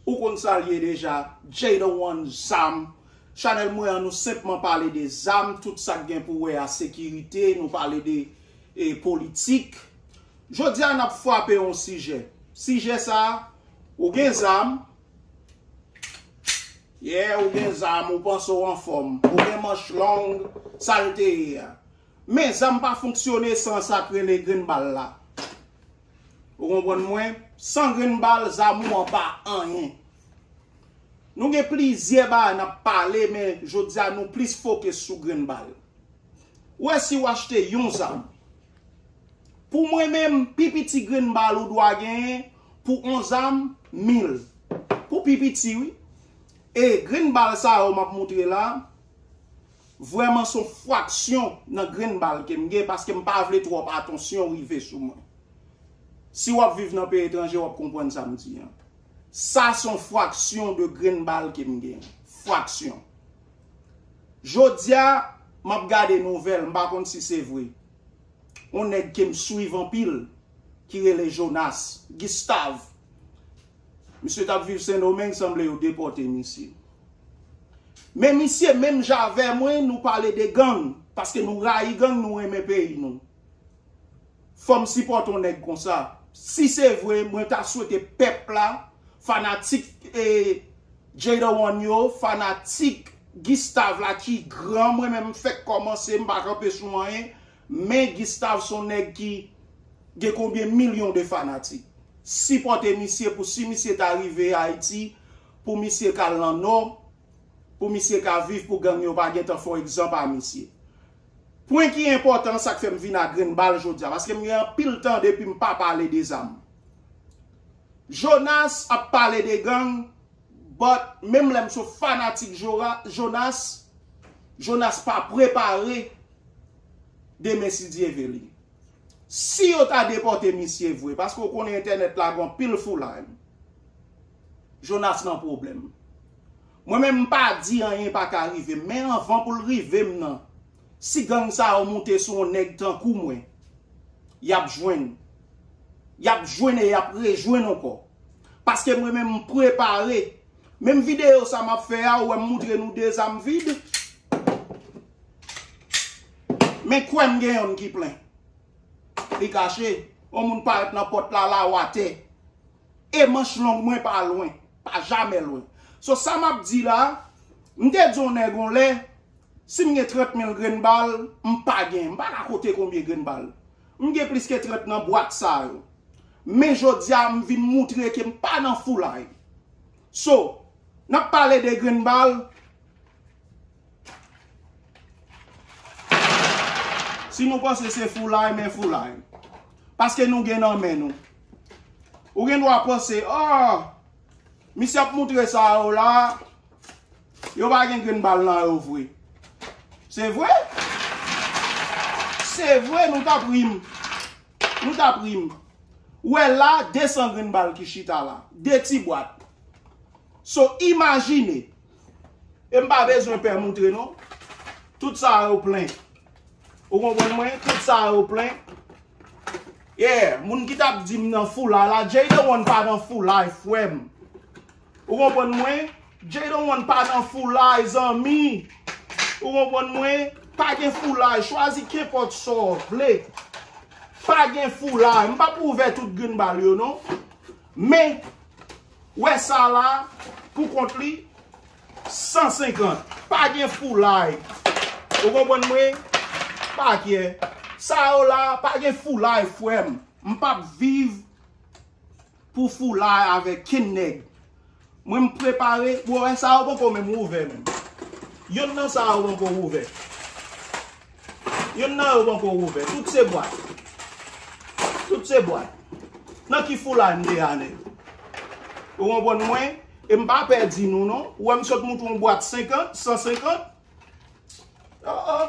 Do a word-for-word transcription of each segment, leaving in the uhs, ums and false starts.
Ou konn sa l ye deja, Jada One Zam. Chanèl mwen an, nou senpman pale de zam, tout sa k gen pou wè a sekirite, nou pale de e, politik. Jodi a, n ap frape yon sijè. Sijè sa a, ou gen zam, yeah, ou gen zam, ou panse w anfòm, ou gen manch long, sa l te ye a. Men zam pa fonksyone san sa k rele grenn bal la. Ou konprann mwen? San grenn bal, zam ou an pa anyen. Nou gen plizyè bagay n ap pale, men jodi a nou plis fokis sou grenn bal. Ou wè, si w achte yon zam, pou mwen menm, pi piti grenn bal ou dwa genyen pou yon zam, mil. Pou pi piti, wi. E grenn bal sa yo m ap moutre la, vrèman se yon fraksyon nan grenn bal ke m gen, paske m pa vle twòp atansyon rive sou mwen. Si w ap viv nan peyi etranje, w ap konprann sa m di an. Sa se yon fraksyon de grenn bal ke m gen. Fraksyon. Jodi a, m ap gade nouvèl, m pa konn si se vre. Yon nèg ke m swiv anpil, ki rele Jonas, Gustave. Misye t ap viv Sendomeng, sanble yo depòte misye. Men misye, menm jan avè mwen, nou pale de gang, paske nou rayi gang, nou renmen peyi nou. Fò m sipòte yon nèg konsa. Si se vre, mwen ta swete pèp la, fanatik, e, Jada One yo, fanatik Gustave la ki gran, mwen menm m fèk kòmanse, m pa kanpe sou anyen, men Gustave se yon nèg ki gen konbyen milyon de fanatik. Sipòte misye pou si misye ta rive Ayiti, pou misye ka al nan Nò, pou misye ka viv, pou gang yo pa gentan fè yon egzanp a misye. Pwen ki enpòtan, sa k fè m vin a grenn bal jodi a, paske m gen anpil tan depi m pa pale de zam. Jonas ap pale de gang, but menm lè m se fanatik Jora-, Jonas, Jonas pa prepare demen si Dye vle. Si yo ta depòte misye vre, paske w konnen entènèt la gen anpil foulay. Jonas nan pwoblèm. Mwen menm m pa di anyen pa ka rive m, men anvan pou l rive m nan, si gang sa yo moute sou yon nèg tankou mwen, y ap jwenn. Y ap jwenn e y ap rejwenn ankò. Paske mwen menm m prepare. Menm videyo sa m ap fè a, ou wè m moutre nou de zam vid. Men kwè m gen yonn ki plen. Li kache. Yon moun parèt nan pòt la, la w atè. E manch long mwen pa lwen. Pa jamè lwen. So sa m ap di la, m te di yon nèg yon lè, si m gen trant mil grenn bal, m pa gen. M pa ka konte konbyen grenn bal. M gen plis ke trant nan bwat sa yo. Men jodi a, m vin moutre ke m pa nan foulay. So, n ap pale de grenn bal. Si nou panse se foulay, men foulay. Paske nou gen nan men nou. Ou gen dwa panse, oh, misye ap moutre sa yo la, yo pa gen grenn bal nan yo vre. Se vre? Se vre, nou t ap ri m. Nou t ap ri m. Ou wè la, de san grenn bal ki chita la. De ti bwat. So, imajine. E m pa bezwen pè moutre non. Tout sa yo plen. Ou konprann mwen? Tout sa yo plen. Yeah, moun ki t ap di m nan foulay la, Jada One pa nan foulay, frè m. Ou konprann mwen? Jada One pa nan foulay, zanmi. Ou konprann mwen? Pa gen foulay, chwazi kenpòt sa w vle. Pa gen foulay, m p ap ouvè tout grenn bal yo non. Men, wè sa la, pou kont li, san senkant. Pa gen foulay. Ou konprann mwen? Pa kyè. Sa yo la, pa gen foulay, frè m. M p ap viv pou foulay avèk kenn nèg. Mwen m prepare, ou wè sa yo poko menm ouvè menm. Yonn nan sa yo poko ouvè. Yonn nan yo poko ouvè. Tout se bwat. Tout se bwat. Nan ki foulay m te a nèg? Ou konprann mwen? E m pa pè di nou non. Ou wè m sot moutre yon bwat senkant, san senkant? Oh, oh.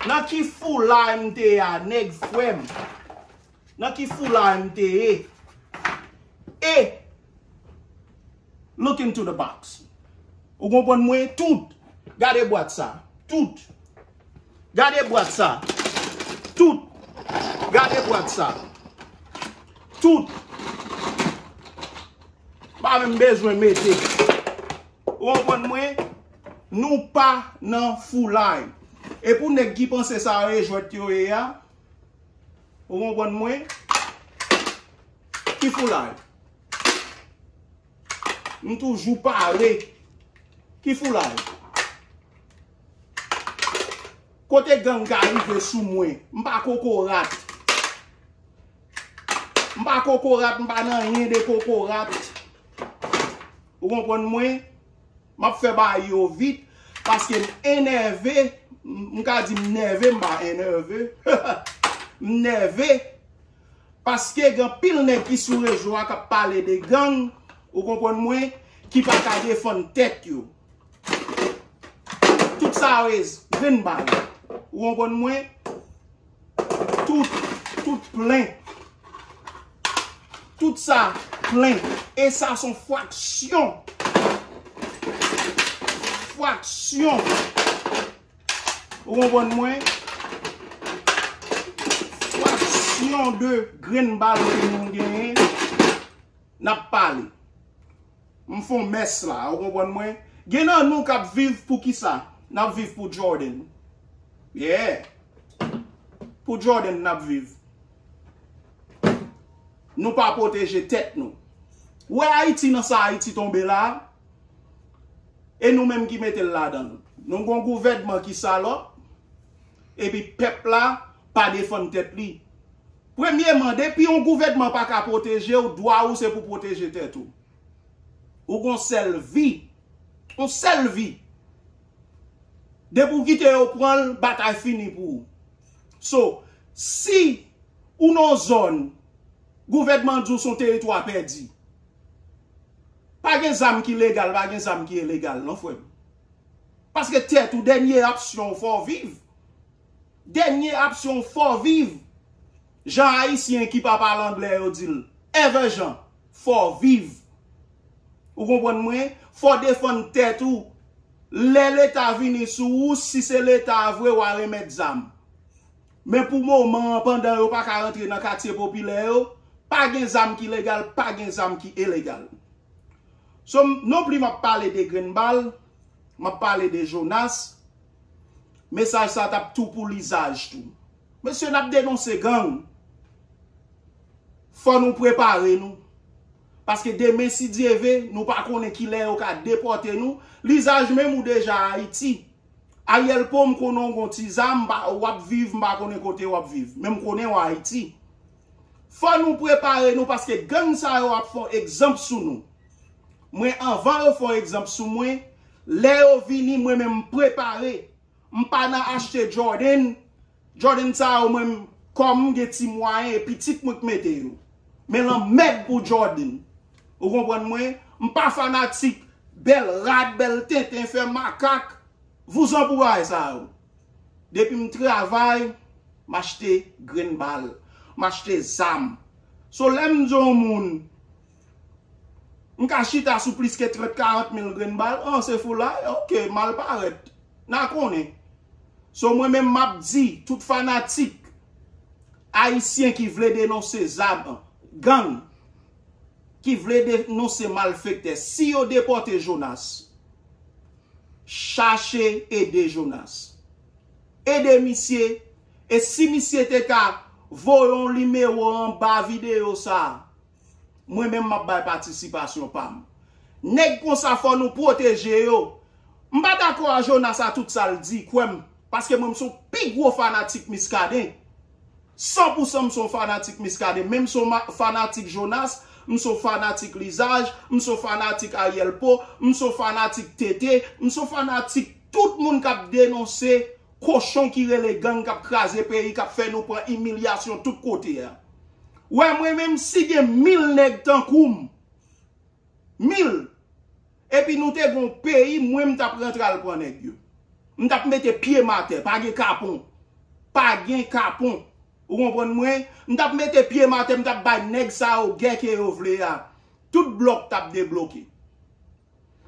Nan ki foulay m te a nèg, frè m? Nan ki foulay m te ye? E, look into the box. Ou konprann mwen? Tout. Gade bwat sa. Tout. Gade bwat sa. Tout. Gade bwat sa. Tout. pa menm bezwen mete. Ou konprann mwen? Nou pa nan foulay. E pou nèg ki panse sa e jwèt yo ye a, ou konprann mwen? Ki foulay? M toujou pare. Ki foulay? Kote gang ka rive sou mwen? M pa kokorat. M pa kokorat, m pa nan anyen de kokorat. Ou konprann mwen? M ap fè bagay yo vit, paske m enève, m, m ka di m nève, m pa enève. M nève, paske gen anpil nèg ki sou rezo a k ap pale de gang, ou konprann mwen, ki pa ka defann tèt yo. Tout sa yo e grenn bal. Ou konprann mwen? Tout, tout plen. Tout sa plen. E sa se yon fraksyon. Fraksyon. Ou konprann mwen? Fraksyon de grenn bal ke nou genyen. N ap pale. M fè yon mès la, ou konprann mwen? Gen nan nou k ap viv pou kisa? N ap viv pou Jordan. Yeah. Pou Jordan n ap viv. Nou pa pwoteje tèt nou. Ou wè Ayiti nan sa Ayiti tonbe la, e nou menm ki mete l ladan l. Nou gon gouvènman ki salòp, epi pèp la pa defann tèt li. Premyeman, depi yon gouvènman pa ka pwoteje w, dwa ou se pou pwoteje tèt ou. Ou gon sèl vi. Yon sèl vi. Depi w kite yo pran l, batay fini pou ou. So, si ou nan yon zòn, gouvènman di w se yon teritwa pèdi, pa gen zam ki legal, pa gen zam ki ilegal, non, frè m. Paske tèt ou, dènye opsyon w, fò w viv. Dènye opsyon w, fò w viv. Jan Ayisyen ki pa pale anglè yo di l, ever Jean, fò w viv. Ou konprann mwen? Fò w defann tèt ou. Lè Leta vini sou ou, si se Leta a vre, w a remèt zam. Men pou moman an, pandan yo pa ka rantre nan katye popilè yo, pa gen zam ki legal, pa gen zam ki ilegal. So, m, non pli m ap pale de grenn bal, m ap pale de Jonas. Mesaj sa t ap tou pou Lizaj tou. Mesye, n ap denonse gang. Fò nou prepare nou. Paske demen, si Dye ve, nou pa konnen kilè yo ka depòte nou. Lizaj menm ou deja Ayiti. Ariel Po, m konnen w gon ti zam, m pa, w ap viv, m pa konnen kote w ap viv. Men m konnen w Ayiti. Fò nou prepare nou paske gang sa yo ap fè yon egzanp sou nou. Mwen, anvan yo fè yon egzanp sou mwen, lè yo vini, mwen menm m prepare. M pa nan achte Jordan. Jordan sa yo, mwen, kòm m gen ti mwayen, e pitit mwen k mete yo. Men lanmèd pou Jordan. Ou konprann mwen? M pa fanatik bèl rad, bèl tenten, fè makak. Vouzan pou bagay sa yo. Depi m travay, m achte grenn bal. M achte zam. So, lè m di yon moun, m ka chita sou plis ke trant, karant mil grenn bal. An, se foulay? Ok, mal parèt. N a konnen. So, mwen menm, m ap di tout fanatik ayisyen ki vle denonse zam, gang, ki vle denonse malfektè, si yo depòte Jonas, chache ede Jonas. Ede misye, e si misye te ka voye yon nimewo anba videyo sa a, mwen menm m ap bay patisipasyon pa m. Nèg konsa fò nou pwoteje yo. M pa dakò a Jonas a tout sa l di, kwè m, paske mwen m se yon pi gwo fanatik Miskaden. San pou san m se yon fanatik Miskaden, men m se yon ma-, fanatik Jonas, m se yon fanatik Lizaj, m se yon fanatik Ariel Po, m se yon fanatik Tete, m se yon fanatik tout moun k ap denonse kochon ki rele gang k ap kraze peyi, k ap fè nou pran imilyasyon tout kote a. Wè mwen menm, si gen mil nèg tankou m, mil, epi nou te gon peyi, mwen m t ap rantre al pran nèg yo. M t ap mete pye m atè, pa gen kapon. Pa gen kapon. Ou konprann mwen? M t ap mete pye m atè, m t ap bay nèg sa yo gè ke yo vle a. Tout blòk t ap debloke.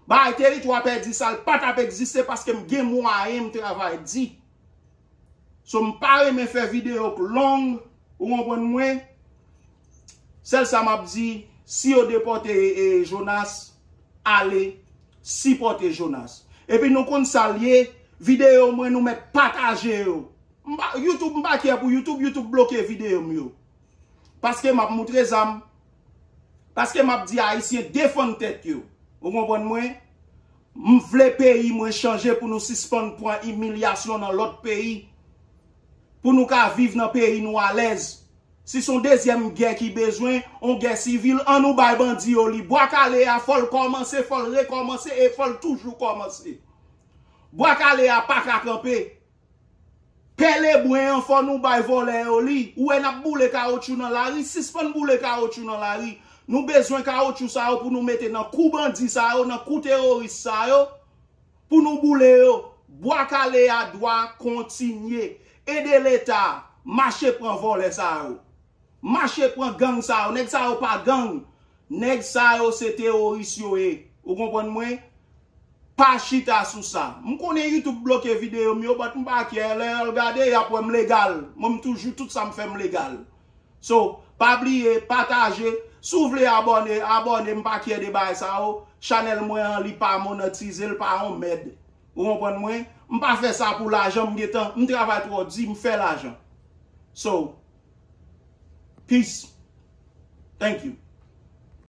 Bay teritwa pèdi sa, l pa t ap egziste paske m gen mwayen m travay di. So, m pa renmen fè videyo k long, ou konprann mwen? Sèl sa m ap di, Si yo depòte e, Jonas, ale sipòte Jonas. Epi nou konn sa l ye, videyo mwen nou mèt pataje yo. M pa, YouTube, m pa kè pou YouTube, YouTube bloke videyo m yo. Paske m ap moutre zam. Paske m ap di Ayisyen defann tèt yo. Ou konprann mwen? M vle peyi mwen chanje pou nou sispann pran imilyasyon nan lòt peyi. Pou nou ka viv nan peyi nou alèz. Si se yon dezyèm gè ki bezwen, yon gè sivil, an nou bay bandi yo li. Bwa kale a, fò l kòmanse, fò l rekòmanse e fò l toujou kòmanse. Bwa kale a pa ka kanpe. Pè lebren an, fò nou bay vòlè yo li. Ou wè n ap boule kawotchou nan lari, sispann boule kawotchou nan lari. Nou bezwen kawotchou sa yo pou nou mete nan kou bandi sa yo, nan kou teworis sa yo, pou nou boule yo. Bwa kale a dwa kontinye. Ede Leta mache pran vòlè sa yo. Mache pran gang sa yo. Nèg sa yo pa gang. Nèg sa yo se teworis yo ye. Ou konprann mwen? Pa chita sou sa. M konnen YouTube bloke videyo m yo, but m pa kè. Lè y al gade, y ap wè m legal. Mwen, m toujou, tout sa m fè, m legal. So, pa bliye, pataje. Si w vle abòne, abòne, m pa kè de bagay sa yo. Chanèl mwen an, li pa monetize, l pa yon mèd. Ou konprann mwen? M pa fè sa pou lajan, m gentan, m travay twò di, m fè lajan. So, peace. Thank you.